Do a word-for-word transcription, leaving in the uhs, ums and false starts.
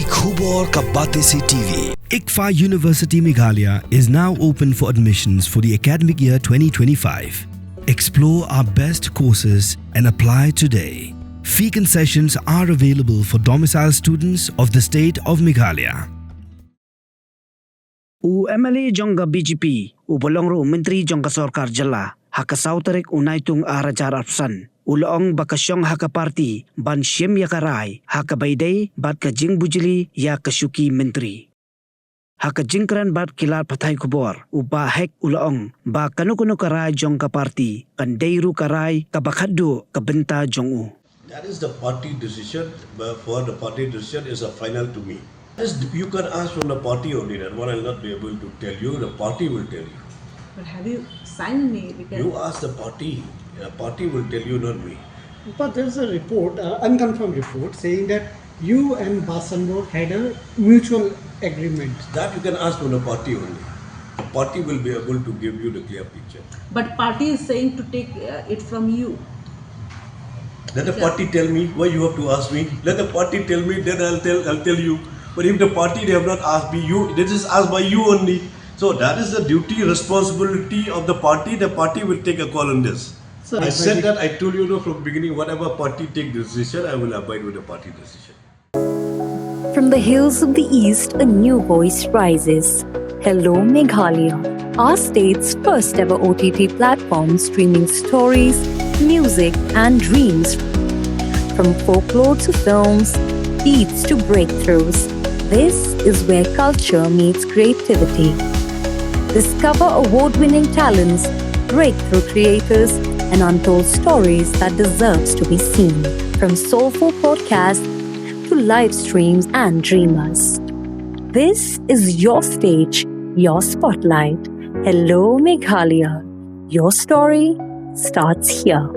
Khubor ka Batesi T V. ICFAI University Meghalaya is now open for admissions for the academic year twenty twenty-five. Explore our best courses and apply today. Fee concessions are available for domicile students of the state of Meghalaya. U M L A jong ka B J P, u ba long ruh u Myntri jong ka Sorkar Jylla, ha ka saw tarik u Naitung ar hajar arphew san, u la ong ba ka shong ha ka party ban shim ïa ka rai ha kaba ïadei bad ka jingbujli ïa ka shuki Myntri. Ha ka jingkren bad ki lad pathai khubor, u Bah Hek u la ong ba kano kano ka rai jong ka party kan dei ruh ka rai kaba khatduh ka bynta jong u. That is the party decision, but for the party decision is a final to me. As you can ask from the party only, that one I'll not be able to tell you, the party will tell you. But have you signed me? Because you ask the party, the party will tell you, not me. But there's a report, uh, unconfirmed report, saying that you and Bah Sanbor had a mutual agreement. That you can ask from the party only. The party will be able to give you the clear picture. But party is saying to take, uh, it from you. Let the party tell me. Why you have to ask me? Let the party tell me, then I'll tell, I'll tell you. But if the party, they have not asked me, you, this is asked by you only. So that is the duty, responsibility of the party. The party will take a call on this. Sir, I said that, I told you, no, from beginning, whatever party take decision, I will abide with the party decision. From the hills of the East, a new voice rises. Hello Meghalaya, our state's first ever O T T platform streaming stories, music, and dreams. From folklore to films, beats to breakthroughs, this is where culture meets creativity. Discover award winning talents, breakthrough creators, and untold stories that deserves to be seen. From soulful podcasts to live streams and dreamers. This is your stage, your spotlight. Hello Meghalaya. Your story starts here.